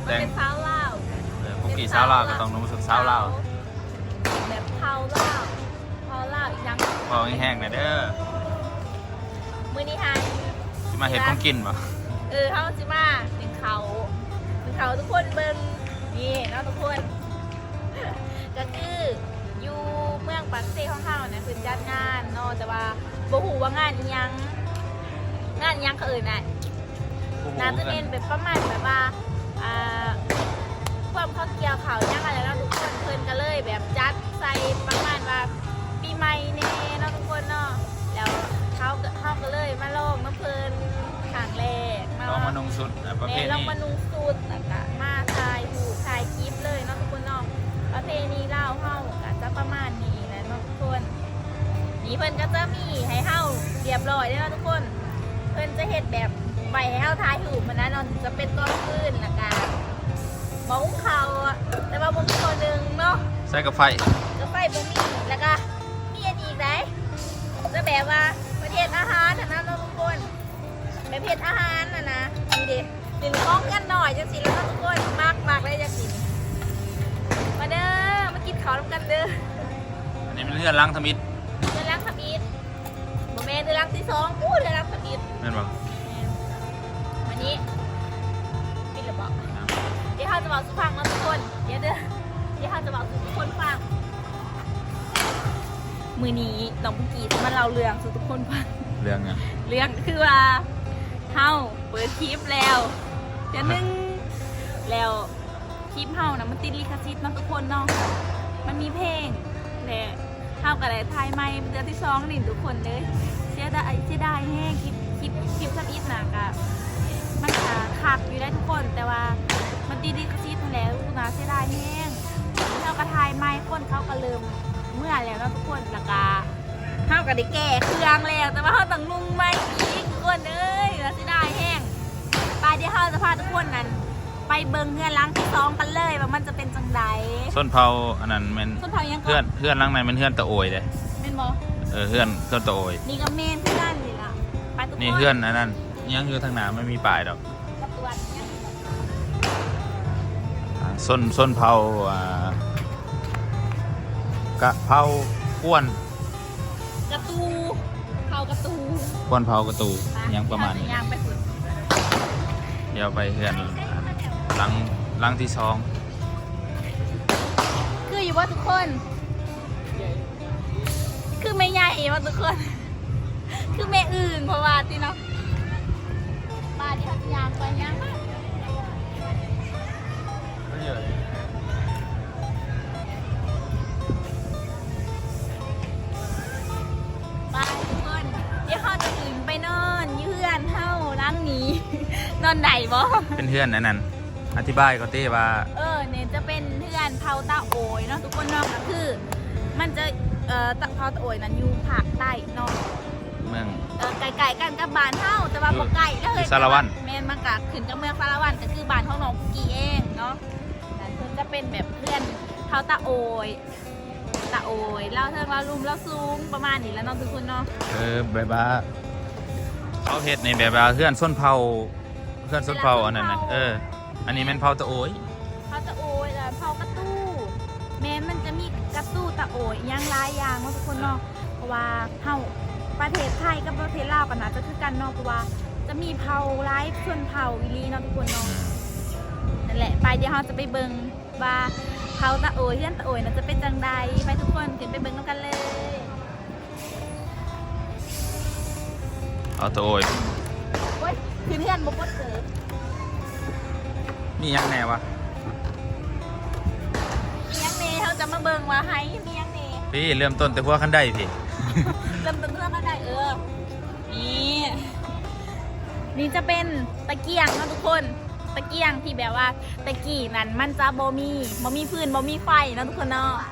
ແຕ່ງ ເປັນສາວລາວ ເອີ ປຸກກີ້ສາວລາວກໍຕ້ອງນຸ່ງຊຸດສາວລາວ ແບບເຜົ່າລາວ ເຜົ່າລາວອີ່ຫຍັງ ເວົ້າແຮງໆແດ່ເດີ. ມື້ນີ້ຫັ້ນ ຊິມາເຮັດຂອງກິນບໍ່? ເອີ ເຮົາຊິມາໜຶ້ງເຂົ້າ ໜຶ້ງເຂົ້າໃຫ້ທຸກຄົນເບິ່ງ ນີ້ເນາະທຸກຄົນ ກໍຄືຢູ່ເມືອງປາກເຊຂອງເຮົານະ ເພິ່ນຈັດງານເນາະ ແຕ່ວ່າບໍ່ຮູ້ວ່າງານອີ່ຫຍັງ ງານອີ່ຫຍັງເຂົາເອີ້ນນະ ບໍ່ຮູ້ ໜ້າຈະແມ່ນແບບປະມານແບບວ່າ ອ່າ ພວກເຂົາກ່ຽວເຂົ້າຫຍັງຫັ້ນແຫຼະເນາະທຸກຄົນ ເພິ່ນກໍເລີຍແບບຈັດໃສ່ປະມານວ່າປີໃໝ່ແດ່ເນາະທຸກຄົນເນາະ ແລ້ວເຮົາກໍ ເຮົາກໍເລີຍມາລອງນຳເພິ່ນຄັ້ງແລກເນາະ ລອງມານຸ່ງຊຸດ ອ່າ ປະເພນີ ແມ່ນ ລອງມານຸ່ງຊຸດ ແລ້ວກໍມາຖ່າຍຮູບຖ່າຍຄລິບເລີຍເນາະທຸກຄົນເນາະ ປະເພນີລາວເຮົາກໍຈະປະມານນີ້ແຫຼະເນາະທຸກຄົນ. ນີ້ເພິ່ນກໍຈະມີໃຫ້ເຮົາຮຽບຮ້ອຍເດ້ເນາະທຸກຄົນ ເພິ່ນຈະເຮັດແບບໄວ້ໃຫ້ເຮົາຖ່າຍຮູບຫັ້ນນະເນາະ ຈະເປັນກອງຟືນ ແລ້ວກະໝໍ້ຫຸງເຂົ້າ ແຕ່ວ່າບໍ່ມີໝໍ້ໜຶ່ງເນາະ ໃສ່ກັບໄຟ ກັບໄຟບໍ່ມີ ແລ້ວກະມີອັນນີ້ອີກໃດ ຈະແບບວ່າເພິ່ນເຮັດອາຫານຫັ້ນນະເນາະທຸກຄົນ ແບບເຮັດອາຫານຫັ້ນນະ ນີ້ເດ້ ເປັນຂອງເຮືອນນ້ອຍຈັ່ງຊີ້ແຫຼະເນາະທຸກຄົນ ມັກ ມັກເລີຍຈັ່ງຊີ້ ມາເດີ ມາກິນເຂົ້ານຳກັນເດີ. ອັນນີ້ແມ່ນເຮືອນຫຼັງທຳອິດ ເຮືອນຫຼັງທຳອິດ ບໍ່ແມ່ນ ເຮືອນຫຼັງທີສອງ ໂອ້ ເຮືອນຫຼັງທຳອິດ ແມ່ນບໍ່? ແມ່ນ ມານີ້ ປິດແລ້ວບໍ່? ດຽວເຮົາຈະເວົ້າສູ່ຟັງເນາະທຸກຄົນ ດຽວເດີ ດຽວເຮົາຈະເວົ້າສູ່ທຸກຄົນຟັງ. ມື້ນີ້ນ້ອງປຸກກີ້ຊິມາເລົ່າເລື່ອງສູ່ທຸກຄົນຟັງ. ເລື່ອງຫຍັງ? ເລື່ອງຄືວ່າເຮົາເປີດຄລິບແລ້ວເທື່ອໜຶ່ງ ແລ້ວຄລິບເຮົານະມັນຕິດລິຂະສິດເນາະທຸກຄົນເນາະ ມັນມີເພງ ແລະ ເຮົາກໍໄດ້ຖ່າຍໃໝ່ເປັນເທື່ອທີສອງນີ້ທຸກຄົນເອີຍ ເສຍດາຍ ເສຍດາຍແຮງ ຄລິບ ຄລິບ ຄລິບທຳອິດນະ ກະ ມັນກະຄັກຢູ່ໄດ໋ທຸກຄົນ ແຕ່ວ່າມັນຕິດລິຂະສິດຫັ້ນແຫຼະ ໜ້າເສຍດາຍແຮງ. ເຮົາກໍຖ່າຍໃໝ່ ຄົນເຂົາກໍເລີ່ມເມືອແລ້ວເນາະທຸກຄົນ ແລ້ວກະເຮົາກໍໄດ້ແກ້ເຄື່ອງແລ້ວ ແຕ່ວ່າເຮົາຕ້ອງນຸ່ງໃໝ່ອີກທຸກຄົນເອີຍ ໜ້າເສຍດາຍແຮງ. ໄປ ດຽວເຮົາຈະພາທຸກຄົນນັ້ນ ໄປເບິ່ງເຮືອນຫຼັງທີສອງກັນເລີຍວ່າມັນຈະເປັນຈັ່ງໃດ. ຊົນເຜົ່າອັນນັ້ນແມ່ນ ຊົນເຜົ່າຫຍັງເກາະ? ເຮືອນ ເຮືອນຫຼັງນັ້ນແມ່ນເຮືອນຕາໂອຍເດ້ ແມ່ນບໍ່? ເອີ ເຮືອນ ເຮືອນຕາໂອຍ ນີ້ກໍແມ່ນຄືກັນນີ້ລະ. ໄປທຸກຄົນ ນີ້ເຮືອນອັນນັ້ນ ຍັງຢູ່ທາງໜ້າ ມັນມີປ້າຍດອກ ກະຕວດຫຍັງ ອ່າ ຊົນ ຊົນເຜົ່າ ອ່າ ກະເຜົ່າກວນ ກະຕູ ເຜົ່າກະຕູ ກວນເຜົ່າກະຕູ ໄປ ຫຍັງປະມານນີ້ ເຮົາຈະຍ່າງໄປພຸ້ນ. ດຽວໄປເຮືອນຫຼັງ ຫຼັງທີສອງ ຄືຢູ່ບໍ່ທຸກຄົນ? ຄືແມ່ໃຫຍ່ບໍ່ທຸກຄົນ? ຄືແມ່ອື່ນ ເພາະວ່າຕິເນາະ ໄປ ດຽວເຮົາຈະຍ່າງໄປ ຍ່າງມາ. ໄປທຸກຄົນ ດຽວເຮົາຈະຂຶ້ນໄປນອນຢູ່ເຮືອນເຮົາຫຼັງນີ້ ນອນໄດ້ບໍ່? ເປັນເຮືອນອັນນັ້ນ ອະທິບາຍກ່ອນຕິວ່າ ເອີ ນີ້ຈະເປັນເຮືອນເຜົ່າຕາໂອຍເນາະທຸກຄົນເນາະ ກໍຄືມັນຈະ ເອີ ຕາ ເຜົ່າຕາໂອຍນັ້ນຢູ່ພາກໃຕ້ເນາະ ເມືອງ ເອີ ໃກ້ໆກັນກັບບ້ານເຮົາ ແຕ່ວ່າບໍ່ໃກ້ເລີຍ ຢູ່ສາລະວັນ ແມ່ນ ມັນກະຂຶ້ນກັບເມືອງສາລະວັນ ກໍຄືບ້ານຂອງນ້ອງປຸກກີ້ເອງເນາະ. ເພິ່ນຈະເປັນແບບເຮືອນເຜົ່າຕາໂອຍ ຕາໂອຍ ລາວເທິງລາວລຸ່ມລາວສູງ ປະມານນີ້ແຫຼະເນາະທຸກຄົນເນາະ. ເອີ ແບບວ່າເຂົາເຮັດໃນແບບວ່າເຮືອນຊົນເຜົ່າ ເຮືອນຊົນເຜົ່າອັນນັ້ນນະ ເອີ ອັນນີ້ແມ່ນເຜົ່າຕາໂອຍ ເຜົ່າຕາໂອຍ ແລ້ວເຜົ່າກະຕູ ແມ່ນ ມັນຈະມີກະຕູຕາໂອຍ ອີ່ຫຍັງຫຼາຍຢ່າງເນາະທຸກຄົນເນາະ ເພາະວ່າເຮົາ ປະເທດໄທກັບປະເທດລາວກໍໜ້າຈະຄືກັນເນາະ ເພາະວ່າຈະມີເຜົ່າຫຼາຍຊົນເຜົ່າອີ່ຫຼີເນາະທຸກຄົນເນາະ. ນັ້ນແຫຼະ ໄປ ດຽວເຮົາຈະໄປເບິ່ງວ່າເຜົ່າຕາໂອຍ ເຮືອນຕາໂອຍນັ້ນຈະເປັນຈັ່ງໃດ ໄປທຸກຄົນ ຂຶ້ນໄປເບິ່ງນຳກັນເລີຍ. ເອົາໂຕໂອ້ຍ ໂອ້ຍ ຂຶ້ນເຮືອນບໍ່ປົດເກີບ ມີຫຍັງແດ່ວະ? ມີຫຍັງແດ່? ເຮົາຈະມາເບິ່ງວ່າໄຮ່ມີຫຍັງແດ່. ພີ້ ເລີ່ມຕົ້ນແຕ່ຫົວຄັນໄດພີ້ ເລີ່ມຕົ້ນຫົວຄັນໄດ. ເອີ ນີ້ ນີ້ຈະເປັນຕະກຽງເນາະທຸກຄົນ ຕະກຽງທີ່ແບບວ່າແຕ່ກີ້ນັ້ນມັນຈະບໍ່ມີ ບໍ່ມີຟືນ ບໍ່ມີໄຟເນາະທຸກຄົນເນາະ.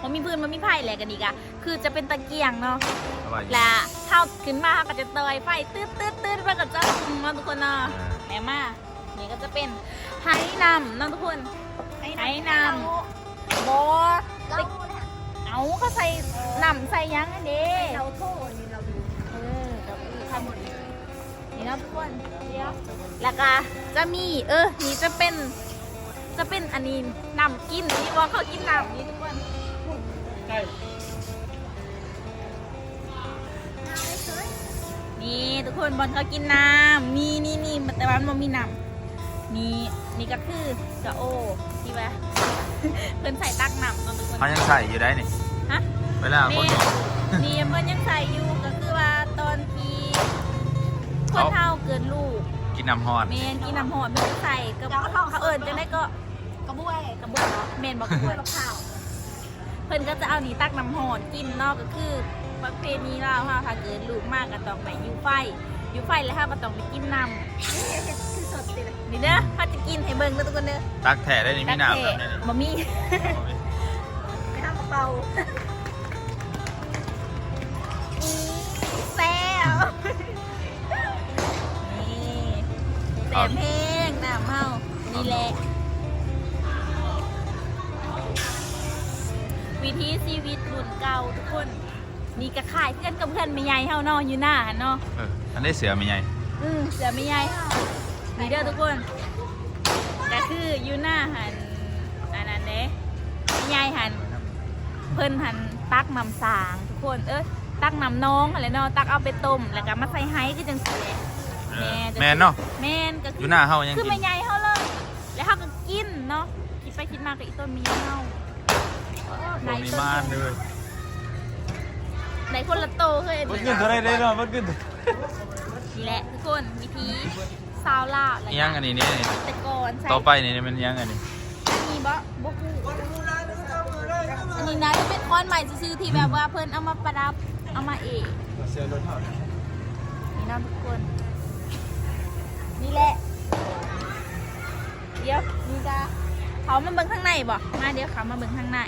ບໍ່ມີຟືນບໍ່ມີໄຟ ແລະ ກະນີ້ກະຄືຈະເປັນຕະກຽງເນາະ ແລະ ເຮົາຂຶ້ນມາເຮົາກະຈະຕ່ອຍໄຟ ຕຶດໆໆ ມັນກະຈະຫຸ່ມເນາະທຸກຄົນເນາະ. ແລະ ມາ ນີ້ກະຈະເປັນໄຮ່ນ້ຳເນາະທຸກຄົນ ໄຮ່ນ້ຳ ບໍ່ ເອົາ ເຂົາໃສ່ນ້ຳໃສ່ຫຍັງຫັ້ນເດ້ ເອົາໂຖນີ້ລາວດູ ເອີ ນີ້ເນາະທຸກຄົນ ແລ້ວກໍຈະມີ ເອີ ນີ້ຈະເປັນ ຈະເປັນອັນນີ້ ນ້ຳກິນ ນີ້ບໍ່ ເຂົາກິນນ້ຳນີ້ທຸກຄົນ. ນີ້ທຸກຄົນ ບ່ອນເຂົາກິນນ້ຳ ນີ້ ນີ້ ນີ້ ແຕ່ວ່າມັນບໍ່ມີນ້ຳ. ນີ້ ນີ້ກໍຄືສະໂອ ທີ່ວ່າ ເພິ່ນໃສ່ຕັກນ້ຳເນາະທຸກຄົນ. ເຮົາຍັງໃສ່ຢູ່ໄດ໋ນີ້. ຮະ? ເວລາຄົນ ແມ່ນ ນີ້ເພິ່ນຍັງໃສ່ຢູ່ ກໍຄືວ່າຕອນທີ່ຄົນເຮົາເກີດລູກ ກິນນ້ຳຮ້ອນ. ແມ່ນ ກິນນ້ຳຮ້ອນ ເພິ່ນໃສ່ ກໍເຂົາເອີ້ນຈັ່ງໃດກໍ ກະບວຍ ກະບວຍເນາະ ແມ່ນບໍ່ ກະບວຍ ເພິ່ນກໍຈະເອົານີ້ຕັກນ້ຳຮ້ອນກິນເນາະ. ກໍຄືປະເພນີລາວເຮົາ ຖ້າເກີດລູກມາກໍຕ້ອງໄດ້ຢູ່ໄຟ ຢູ່ໄຟແລ້ວເຮົາກໍຕ້ອງໄດ້ກິນນ້ຳ. ນີ້ເດີ ເຮົາຈະກິນໃຫ້ເບິ່ງເດີທຸກຄົນເດີ. ຕັກແທ້ໄດ໋ນີ້ ມີນ້ຳແບບນີ້ ບໍ່ມີ ໄປທຳກະເປົາ. ແຊບ ນີ້ ແຊບແຮງນ້ຳເຮົາ. ນີ້ແຫຼະ ວິຖີຊີວິດລຸ້ນເກົ່າທຸກຄົນ. ນີ້ກໍຄ້າຍຄືກັນກັບເຮືອນແມ່ໃຫຍ່ເຮົາເນາະ ຢູ່ໜ້າຫັ້ນເນາະ. ເອີ ອັນນີ້ເສືອແມ່ໃຫຍ່. ອື ເສືອແມ່ໃຫຍ່ເຮົາ. ນີ້ເດີທຸກຄົນ ກໍຄືຢູ່ໜ້າຫັ້ນ ອັນນັ້ນເດ້ ແມ່ໃຫຍ່ຫັ້ນ ເພິ່ນຫັ້ນຕັກນ້ຳສາງທຸກຄົນ ເອີ ຕັກນ້ຳໜອງຫັ້ນແຫຼະເນາະ ຕັກເອົາໄປຕົ້ມ ແລ້ວກໍມາໃສ່ໄຫຄືຈັ່ງຊີ້ແຫຼະ. ເອີ ແມ່ນເນາະ ແມ່ນ ກໍຄືຢູ່ໜ້າເຮົາຍັງກິນ ຄືແມ່ໃຫຍ່ເຮົາເລີຍ. ແລ້ວເຮົາກໍກິນເນາະ ຄິດໄປຄິດມາກໍອີຕົນແມ່ໃຫຍ່ເຮົາ ໂອ້ ໂຊກດີມາກເລີຍ ໄດ້ຄົນລະໂຕເຮີ້ຍ. ເບິດເງິນເທົ່າໃດເດ້ເນາະ ເບິດເງິນ. ນີ້ແຫຼະທຸກຄົນ ວິຖີຊາວລາວ ອີ່ຫຍັງອັນນີ້ນີ້ ແຕ່ກ່ອນ ຕໍ່ໄປນີ້ແມ່ນຫຍັງອັນນີ້? ອັນນີ້ບໍ່ ບໍ່ຮູ້. ອັນນີ້ນະຈະເປັນຄ້ອນໄມ້ຊື່ໆ ທີ່ແບບວ່າເພິ່ນເອົາມາປະດັບ ເອົາມາເອງ ນີ້ເນາະທຸກຄົນ. ນີ້ແຫຼະ ດຽວນີ້ຈະເຂົ້າມາເບິ່ງທາງໃນບໍ່? ມາ ດຽວເຂົ້າມາເບິ່ງທາງໃນ.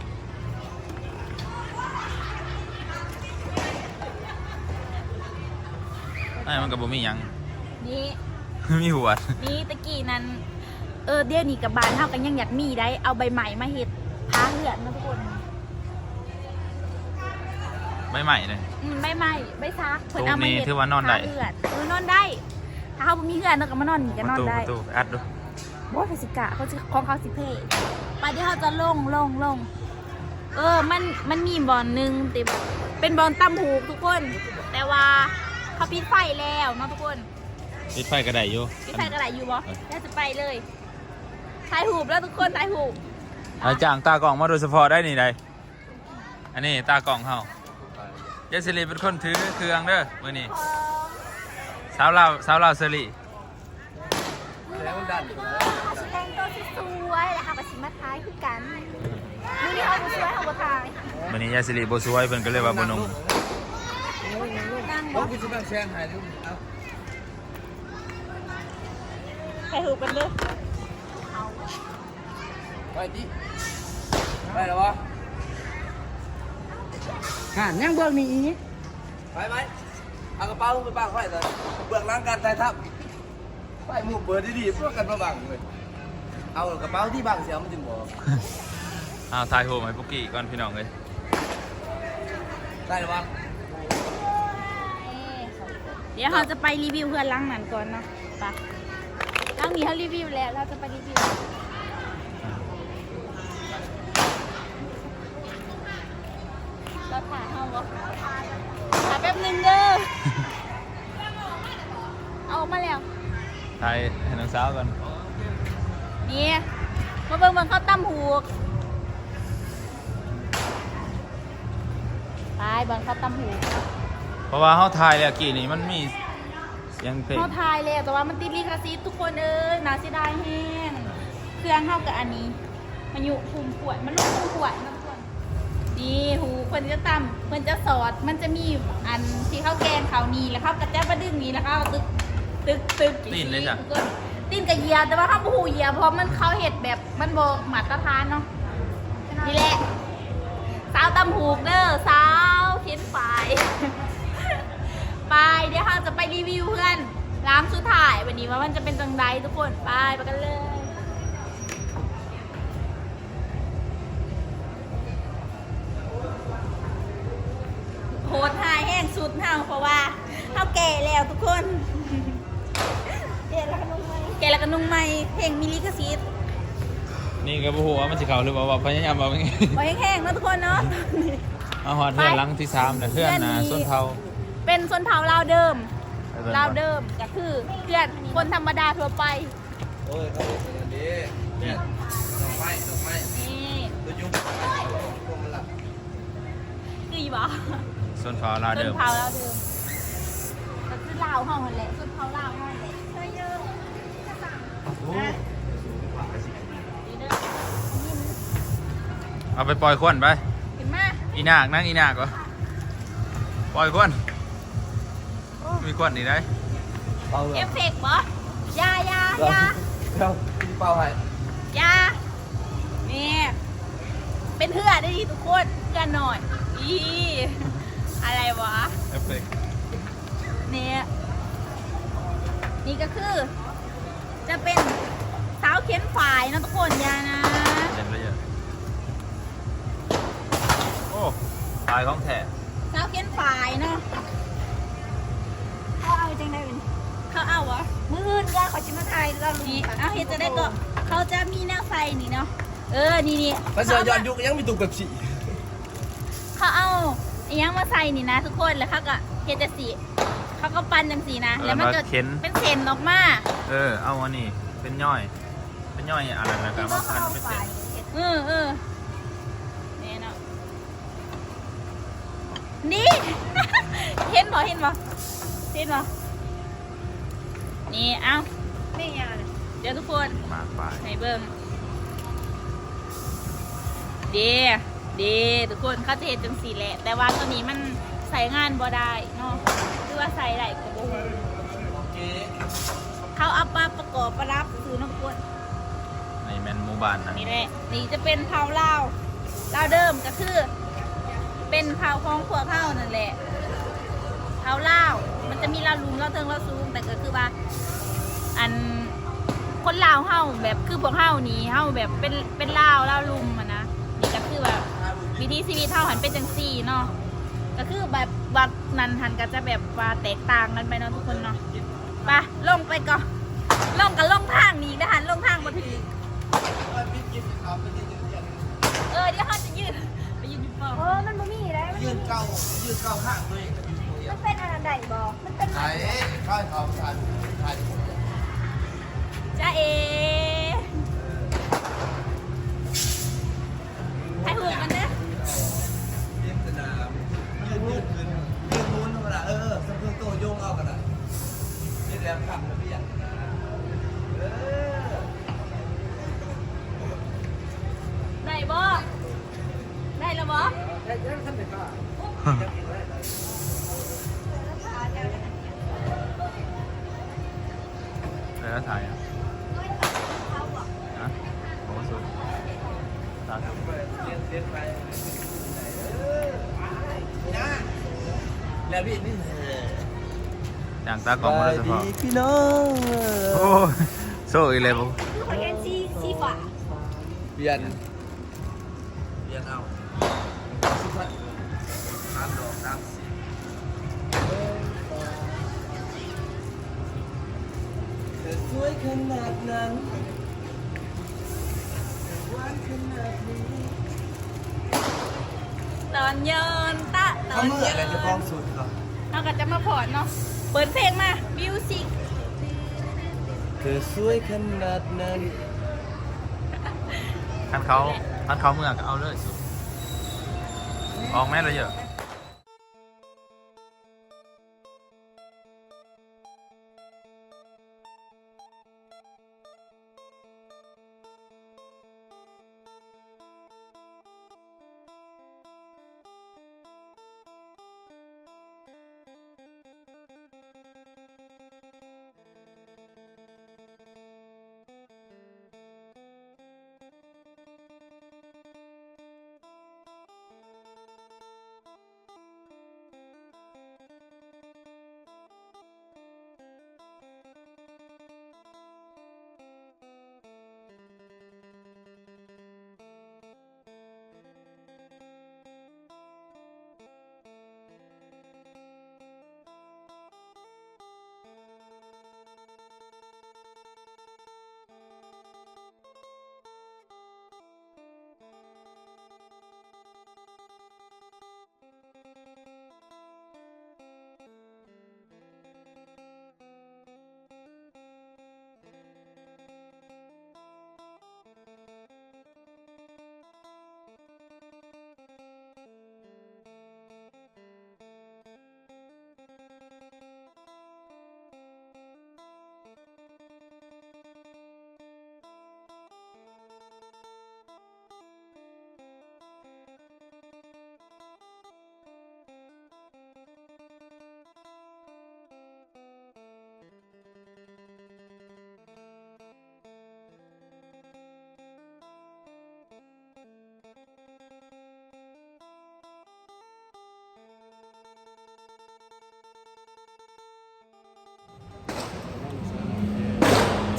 ໃນມັນກໍບໍ່ມີຫຍັງ ນີ້ ມີຫວດ ນີ້ຕະກີ້ນັ້ນ. ເອີ ດຽວນີ້ກັບບ້ານເຮົາກໍຍັງຢາກມີໄດ໋ ເອົາໃບໄມ້ມາເຮັດຝາເຮືອນເນາະທຸກຄົນ. ໃບໄມ້ເດ້ ອືມ ໃບໄມ້ ໃບສັກ ເພິ່ນເອົາມາເຮັດຝາເຮືອນ. ເອີ ນອນໄດ້ ຖ້າເຮົາບໍ່ມີເຮືອນເນາະ ກໍມານອນນີ້ກໍນອນໄດ້. ປະຕູ ປະຕູ ອັດດູ. ບໍ່ ໃຜຊິກ້າ ເຂົາຊິ ຂອງເຂົາຊິເພ. ໄປ ດຽວເຮົາຈະລົງ ລົງ ລົງ. ເອີ ມັນ ມັນມີບ່ອນໜຶ່ງທີ່ເປັນບ່ອນຕຳຫູກທຸກຄົນ ແຕ່ວ່າເຂົາປິດໄຟແລ້ວເນາະທຸກຄົນ. ປິດໄຟກໍໄດ້ຢູ່ ປິດໄຟກໍໄດ້ຢູ່ບໍ່? ເອີ ດຽວຈະໄປເລີຍ ຖ່າຍຮູບແລ້ວທຸກຄົນ ຖ່າຍຮູບ. ໃຫ້ຈ້າງຕາກ້ອງມາໂດຍສະເພາະໄດ໋ນີ້ໄດ໋. ອັນນີ້ຕາກ້ອງເຮົາ ຍາຍສິລິເປັນຄົນຖືເຄື່ອງເດີມື້ນີ້. ສາວລາວ ສາວລາວສະລິ ເຮົາຊິແຕ່ງຕົວສວຍໆ ແລ້ວເຮົາກໍຊິມາຖ່າຍຄືກັນ. ມື້ນີ້ເຮົາບໍ່ສວຍ ເຮົາບໍ່ຖ່າຍ. ມື້ນີ້ຍາຍສິລິບໍ່ສວຍ ເພິ່ນກໍເລີຍວ່າບໍ່ນຸ່ງ. ນັ່ງ ເອົາ ກູຊິນັ່ງແຊງໃຫ້. ເອົາ ຖ່າຍຮູບກັນເດີ. ໄປຕິ ໄປແລ້ວບໍ່? ຫັ້ນ ຍັງເບິ່ງນີ້ອີກ. ໄປ ໄປ ເອົາກະເປົາໄປບາງໄວ້ ເບື້ອງຫຼັງການຖ່າຍທຳ. ໄປ ໝູ່ເປີດດີໆ ພວກກັນມາບັງເວີຍ. ເອົາກະເປົາທີ່ບັງຊິເອົາມັນຈຶ່ງບໍ່ອອກ. ເອົາ ຖ່າຍຮູບໃຫ້ປຸກກີ້ກ່ອນ ພີ່ນ້ອງເອີຍ. ໄດ້ແລ້ວບໍ່? ດຽວເຮົາຈະໄປຣີວິວເຮືອນຫຼັງນັ້ນກ່ອນເນາະ. ໄປ ຫຼັງນີ້ເຮົາຣີວິວແລ້ວ ເຮົາຈະໄປຣີວິວ. ລາວຖ່າຍເຮົາບໍ່? ຖ້າແປັບໜຶ່ງເດີ. ເອົາອອກມາແລ້ວ. ຖ່າຍໃຫ້ນ້ອງສາວກ່ອນ. ນີ້ ມາເບິ່ງ ເບິ່ງເຂົາຕຳຫູກ. ໄປ ເບິ່ງເຂົາຕຳຫູກ. ເພາະວ່າເຮົາຖ່າຍແລ້ວກີ້ນີ້ມັນມີສຽງເພງ. ເຮົາຖ່າຍແລ້ວ ແຕ່ວ່າມັນຕິດລິຂະສິດທຸກຄົນເອີຍ ໜ້າເສຍດາຍແຮງ. ເຄື່ອງເຮົາກໍອັນນີ້ ມາຍຸພຸ້ມຂວດ ມາລຸກພຸ້ມຂວດນຳ ນີ້ຫູເພິ່ນຈະຕຳ ເພິ່ນຈະສອດ ມັນຈະມີອັນທີ່ເຂົາແກງເຂົ້ານີ້ ແລ້ວເຂົາກໍຈະມາດຶງນີ້ ແລ້ວເຂົາກໍຕຶກ ຕຶກ ຕຶກ ຕີນເລີຍຈ້ະ ຕີນກໍຢຽບ ແຕ່ວ່າເຮົາບໍ່ຮູ້ຢຽບ ເພາະມັນ ເຂົາເຮັດແບບມັນບໍ່ມາດຕະຖານເນາະ. ນີ້ແຫຼະ ສາວຕຳຫູກເດີ ສາວເຂັນຝາຍ. ໄປ ດຽວເຮົາຈະໄປຣີວິວເຮືອນຫຼັງສຸດທ້າຍ ບັດນີ້ວ່າມັນຈະເປັນຈັ່ງໃດທຸກຄົນ. ໄປ ໄປກັນເລີຍ. ໂຫດຮ້າຍແຮງຊຸດເຮົາ ເພາະວ່າເຮົາແກ່ແລ້ວທຸກຄົນ. ແກະແລ້ວກໍນຸ່ງໃໝ່ ເພງມີລິຂະສິດ. ນີ້ກໍບໍ່ຮູ້ວ່າມັນຊິເຂົ້າຫຼືບໍ່ ເວົ້າ ພະຍາຍາມເວົ້າ ເວົ້າແຮງໆເນາະທຸກຄົນເນາະ. ມາຮອດເຮືອນຫຼັງທີສາມແລ້ວ ເຮືອນ ເຮືອນ ອ່າ ຊົນເຜົ່າ ເປັນຊົນເຜົ່າລາວເດີມ ລາວເດີມ ກໍຄືເຮືອນຄົນທຳມະດາທົ່ວໄປ. ໂອ້ຍ ເຂົາເຮັດອັນນັ້ນເດ້ ແມ່ນ ດອກໄມ້ ດອກໄມ້ ນີ້ ຕົວຍຸງ ພວງມະລາ ຄືຢູ່ບໍ່? ຊົນເຜົ່າລາວເດີມ ຊົນເຜົ່າລາວເດີມ ກໍຄືລາວເຮົາຫັ້ນແຫຼະ ຊົນເຜົ່າລາວເຮົາຫັ້ນແຫຼະ. ເອົາໄປປ່ອຍຄວັນໄປ ຂຶ້ນມາ ອີນາກ ນາງອີນາກ ປ່ອຍຄວັນ. ໂອ້ ມີຄວັນອີກໄດ໋ ເປົ່າເລີຍ ເອັຟເຟັກບໍ່? ຢ່າ ຢ່າ ຢ່າ ດຽວ ດຽວ ຊິເປົ່າໃຫ້ ຢ່າ. ນີ້ ເປັນເຮືອໄດ໋ນີ້ທຸກຄົນ ເຮືອນ້ອຍ ອີ ອະໄລວະ ເອັຟເຟັກ. ນີ້ ນີ້ກໍຄື ຈະເປັນສາວຂຽນຝ້າຍເນາະທຸກຄົນ ຢ່ານະ ເຫັນລະເອີ ໂອ້ ຝ້າຍຂອງແທ້ ສາວຂຽນຝ້າຍເນາະ. ເຂົາເອົາຈັ່ງໃດບັດນີ້ ເຂົາເອົາຫວາ? ມື້ອື່ນກໍຂ້ອຍຊິມາຖ່າຍລາວລຸ້ນ ນີ້ ເອົາເຮັດຈັ່ງໃດກໍ ເຂົາຈະມີແນວໃສ່ນີ້ເນາະ. ເອີ ນີ້ໆ ມັນຊິຍ້ອນຍຸກຫຍັງ ມີຕູ້ເປັບຊີ ເຂົາເອົາອີ່ຫຍັງມາໃສ່ນີ້ນະທຸກຄົນ ແລ້ວເຂົາກໍເຮັດຈັ່ງຊີ້ ເຂົາກໍປັ່ນຈັ່ງຊີ້ນະ ແລ້ວມັນກໍເປັນເສັ້ນອອກມາ. ເອີ ເອົາອັນນີ້ເປັນຍ້ອຍ ເປັນຍ້ອຍອັນນັ້ນ ແລ້ວກໍເອົາມາປັ່ນເປັນເສັ້ນ. ເອີ ເອີ ແມ່ນເນາະ ນີ້ ເຫັນບໍ່ ເຫັນບໍ່ ເຫັນບໍ່? ນີ້ ເອົາ ນີ້ຫຍັງ ດຽວທຸກຄົນ ໝາກປາຍ ໃຫ້ເບິ່ງ ເດ້ ເດ້ ທຸກຄົນ ເຂົາຈະເຮັດຈັ່ງຊີ້ແຫຼະ ແຕ່ວ່າໂຕນີ້ມັນໃຊ້ງານບໍ່ໄດ້ເນາະ ຫຼືວ່າໃຊ້ໄດ້ກໍບໍ່ຮູ້. ເຂົາເອົາມາປະກອບປະດັບຊື່ເນາະທຸກຄົນ. ນີ້ແມ່ນໝູ່ບ້ານນະ ນີ້ແຫຼະ ນີ້ຈະເປັນເຜົ່າລາວ ລາວເດີມ ກໍຄືເປັນເຜົ່າຂອງພວກເຮົານັ້ນແຫຼະ ເຜົ່າລາວ ມັນຈະມີລາວລຸ່ມ ລາວເທິງ ລາວສູງ ແຕ່ກໍຄືວ່າ ອັນ ຄົນລາວເຮົາ ແບບຄືພວກເຮົານີ້ ເຮົາແບບເປັນ ເປັນລາວ ລາວລຸ່ມຫັ້ນນະ. ນີ້ກໍຄືວ່າ ວິຖີຊີວິດເຮົາຫັ້ນເປັນຈັ່ງຊີ້ເນາະ ກໍຄືແບບ ວັກນັ້ນຫັ້ນກໍຈະແບບວ່າແຕກຕ່າງກັນໄປເນາະທຸກຄົນເນາະ. ໄປ ລົງໄປກ່ອນ ລົງກໍລົງທາງນີ້ນະຫັ້ນ ລົງທາງບໍ່ຖືກ. ເອີ ດຽວເຮົາຈະຢືນ ໄປຢືນຢູ່ປ່ອງ ເອີ ມັນບໍ່ມີແລ້ວ ມັນບໍ່ມີ ຢືນເກົ້າ ຢືນເກົ້າຂ້າງຕົວເອງ ມັນເປັນອັນນັ້ນໄດ້ບໍ່? ມັນເປັນ ໄດ້ ຂ້າເຂົາ ທ່ານ ທ່ານ ຈ໊ະເອ ຖ່າຍຮູບກັນເດີ ເປັນສະໜາມ ຢືນ ຢືນຂຶ້ນ ຢືນໝູນທຳມະດາ ເອີ ເອີ ສະເພິງໂຕໂຍງເອົາກໍໄດ້ ເຮັດແບບຂັ້ນລະບຽບນະ ເອີ ໄດ້ບໍ່? ໄດ້ແລ້ວບໍ່? ໄດ້ແລ້ວ ທັນໄດ້ ເອີ ຖ່າຍ ຮະ ໂອ້ ສຸດ ຕາສຸດ ແລ້ວນີ້ ຈ້າງຕາກ້ອງມາໂດຍສະເພາະ ສະບາຍດີພີ່ນ້ອງ ໂອ້ ໂຊອີກແລ້ວບໍ່? ຄືຂ້ອຍເຫັນສີ ສີຟ້າ ປ່ຽນ ປ່ຽນເອົາ ສາມດອກສາມ ຕອນຍ້ອນຕະ ຕອນເມື່ອຍ ເຮົາກໍຈະມາຜ່ອນເນາະ ເປີດເພງມາ ມິວສິກ ຄັນເຂົາ ຄັນເຂົາເມື່ອກໍເອົາເລີຍ ອອກແມ່ນລະເຢີ.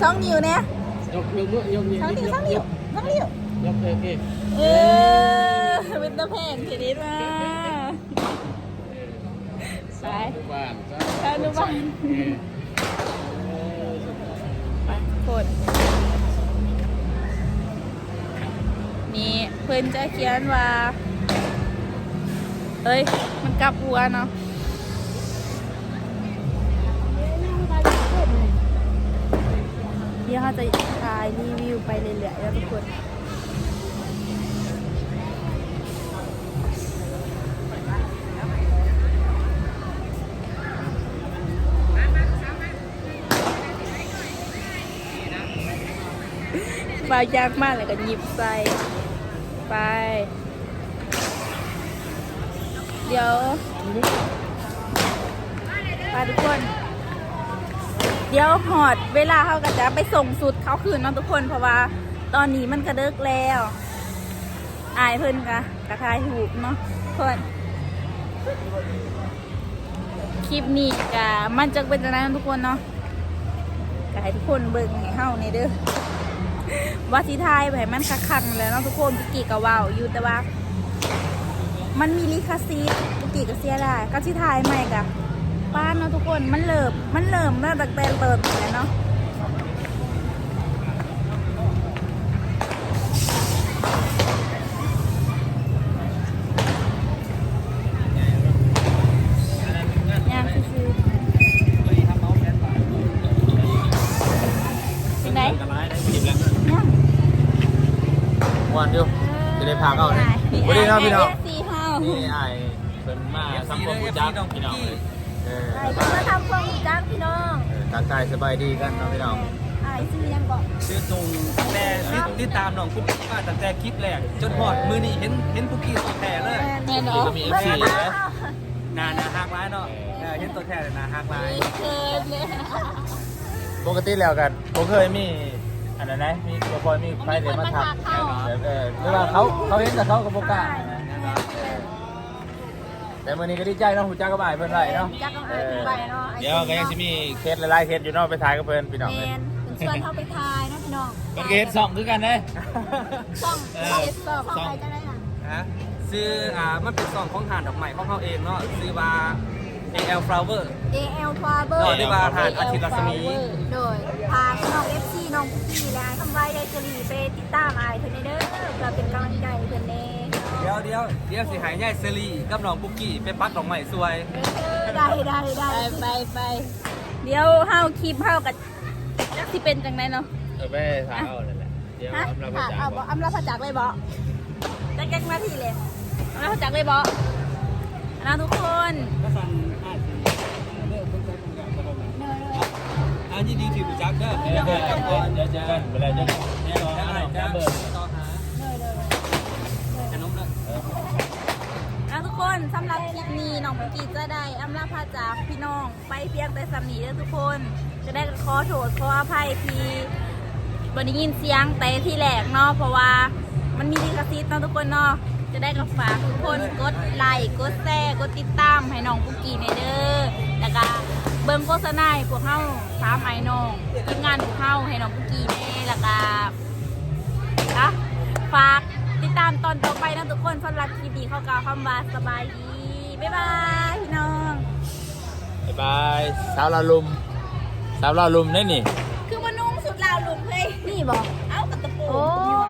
ສອງນິ້ວແດ່. ຍົກ ຍົກມື ຍົກນີ້ ສອງນິ້ວ ຍົກ ສອງນິ້ວ ຍົກ ສອງນິ້ວ. ຍົກ ໂອເຄ ເອີ ເປັນຕາແພງເທນິສມາ. ໄປ ສາທຸບານ ສາທຸບານ. ເອີ ໄປ ໂຄດ ນີ້ເພິ່ນຈະຂຽນວ່າ ເອີຍ ມັນກັບຫົວເນາະ. ດຽວເຮົາຈະຖ່າຍຣີວິວໄປເລື້ອຍໆເດີທຸກຄົນ. ບ່າວຢາກມາແລ້ວກໍຫຍິບໃສ່ ໄປ. ດຽວ ໄປທຸກຄົນ ດຽວຮອດເວລາເຮົາກໍຈະໄປສົ່ງຊຸດເຂົາຄືນເນາະທຸກຄົນ ເພາະວ່າຕອນນີ້ມັນກໍເດິກແລ້ວ. ອ້າຍເພິ່ນກະ ກະຖ່າຍຮູບເນາະເພິ່ນ. ຄລິບນີ້ກະມັນຈັກເປັນຈັ່ງໃດເນາະທຸກຄົນເນາະ ກະໃຫ້ທຸກຄົນເບິ່ງໃຫ້ເຮົາແດ່ເດີ ວ່າຊິຖ່າຍໃຫ້ມັນຄັກໆແຫຼະເນາະທຸກຄົນ. ປຸກກີ້ກະເວົ້າຢູ່ ແຕ່ວ່າມັນມີລິຂະສິດ ປຸກກີ້ກະເສຍດາຍ. ກະຊິຖ່າຍໃໝ່ກະ ປານເນາະທຸກຄົນ ມັນເລີ່ມ ມັນເລີ່ມມາຕັ້ງແຕ່ຕົ້ນແຫຼະເນາະ. ຍ່າງຊື່ໆ ເປັນໃດ? ຍັງ ມ່ວນຢູ່ ຊິໄດ້ພາເຂົ້ານີ້. ບໍ່ໄດ້ເນາະພີ່ນ້ອງ ເອັຟຊີເຮົາ ນີ້ອ້າຍ ເພິ່ນມາທຳຄວາມຮູ້ຈັກພີ່ນ້ອງເອີຍ. ເອີ ອ້າຍເພິ່ນມາທຳຄວາມຮູ້ຈັກພີ່ນ້ອງ. ເອີ ທັກທາຍສະບາຍດີກັນເນາະພີ່ນ້ອງ. ອ້າຍຊື່ຫຍັງເກາະ? ຊື່ຕຸງ ແຕ່ຕິດ ຕິດຕາມນ້ອງປຸກກີ້ມາຕັ້ງແຕ່ຄລິບແລກຈົນຮອດມື້ນີ້ ເຫັນ ເຫັນປຸກກີ້ຕົວແທ້ເລີຍ. ແມ່ນບໍ່? ມີເອັຟຊີເດ້ ໜ້າ ໜ້າຮັກຫຼາຍເນາະ. ເອີ ເຫັນຕົວແທ້ແລ້ວໜ້າຮັກຫຼາຍ ເຂີນເລີຍ. ປົກກະຕິແລ້ວກໍບໍ່ເຄີຍມີອັນນັ້ນໃດ໋ ມີ ບໍ່ຄ່ອຍມີໃຜໄດ້ມາທັກ ເອີ ຫຼືວ່າເຂົາ ເຂົາເຫັນແລ້ວເຂົາກໍບໍ່ກ້າ. ແຕ່ມື້ນີ້ກໍດີໃຈເນາະ ຮູ້ຈັກກັບອ້າຍເພິ່ນໄວເນາະ. ເອີ ດຽວກໍຍັງຊິມີເຄສຫຼາຍໆເຄສຢູ່ເນາະ ໄປຖ່າຍກັບເພິ່ນພີ່ນ້ອງ. ແມ່ນ ເພິ່ນຊວນເຮົາໄປຖ່າຍເນາະພີ່ນ້ອງ. ເພິ່ນກໍເຮັດຊ່ອງຄືກັນເດ້ ຊ່ອງ ເອີ ເຮັດຊ່ອງ ຊ່ອງໃຜຈັ່ງໃດຫັ້ນ? ຮະ? ຊື່ ອ່າ ມັນເປັນຊ່ອງຂອງຮ້ານດອກໄມ້ຂອງເຮົາເອງເນາະ ຊື່ວ່າ ເອແອວ Flower ເອແອວ Flower ເນາະ ຫຼືວ່າຮ້ານອາທິດລັດສະໝີ. ໂດຍ ຝາກນ້ອງເອັຟຊີ ນ້ອງປຸກກີ້ ແລະ ອ້າຍຄຳໄວ ເອື້ອຍເຊີລີ ໄປຕິດຕາມອ້າຍເພິ່ນແດ່ເດີ ເພື່ອເປັນກຳລັງໃຈໃຫ້ເພິ່ນແດ່. ດຽວ ດຽວ ດຽວຊິໃຫ້ຍາຍເຊີລີກັບນ້ອງປຸກກີ້ໄປປັກດອກໄມ້ຊ່ວຍ. ເອີ ໄດ້ ໄດ້ ໄດ້ ໄປ ໄປ ໄປ. ດຽວເຮົາ ຄລິບເຮົາກໍຈັກຊິເປັນຈັ່ງໃດເນາະ. ເອີ ໄປຖ້າເອົານັ້ນແຫຼະ. ຮະ? ຖາມເອົາບໍ່? ອຳລາພະຈັກເລີຍບໍ່? ຈັກ ຈັກນາທີເລີຍ? ອຳລາພະຈັກເລີຍບໍ່? ນະທຸກຄົນ. ອ່າ ຍິນດີທີ່ຮູ້ຈັກເດີ. ດຽວເຈີກັນ ດຽວເຈີກັນ ບໍ່ໄດ້ເຈີກັນ. ນະທຸກຄົນ ສຳລັບຄລິບນີ້ ນ້ອງປຸກກີ້ຈະໄດ້ອຳລາພະຈາກພີ່ນ້ອງ ໄປພຽງແຕ່ສ່ຳນີ້ເດີທຸກຄົນ. ຈັ່ງໃດກໍຂໍໂທດຂໍອະໄພທີ່ບໍ່ໄດ້ຍິນສຽງແຕ່ທີແລກເນາະ ເພາະວ່າມັນມີລິຂະສິດເນາະທຸກຄົນເນາະ. ຈັ່ງໃດກໍຝາກທຸກຄົນກົດໄລ ກົດແຊ ກົດຕິດຕາມໃຫ້ນ້ອງປຸກກີ້ແດ່ເດີ ແລ້ວກະເບິ່ງໂຄສະນາໃຫ້ພວກເຮົາສາມອ້າຍນ້ອງ ທີມງານພວກເຮົາ ໃຫ້ນ້ອງປຸກກີ້ແດ່ ແລ້ວກະ ອ່ະ ຝາກຕິດຕາມຕອນຕໍ່ໄປເນາະທຸກຄົນ. ສຳລັບຄລິບນີ້ຂໍກ່າວຄຳວ່າສະບາຍດີ ບາຍບາຍພີ່ນ້ອງ. ບາຍບາຍ ສາວລາວລຸ່ມ ສາວລາວລຸ່ມເດ້ນີ້. ຄືບໍ່ນຸ່ງຊຸດລາວລຸ່ມເຮີ້ຍ? ນີ້ບໍ່? ເອົ້າ ກະຕະໂປງ. ໂອ້.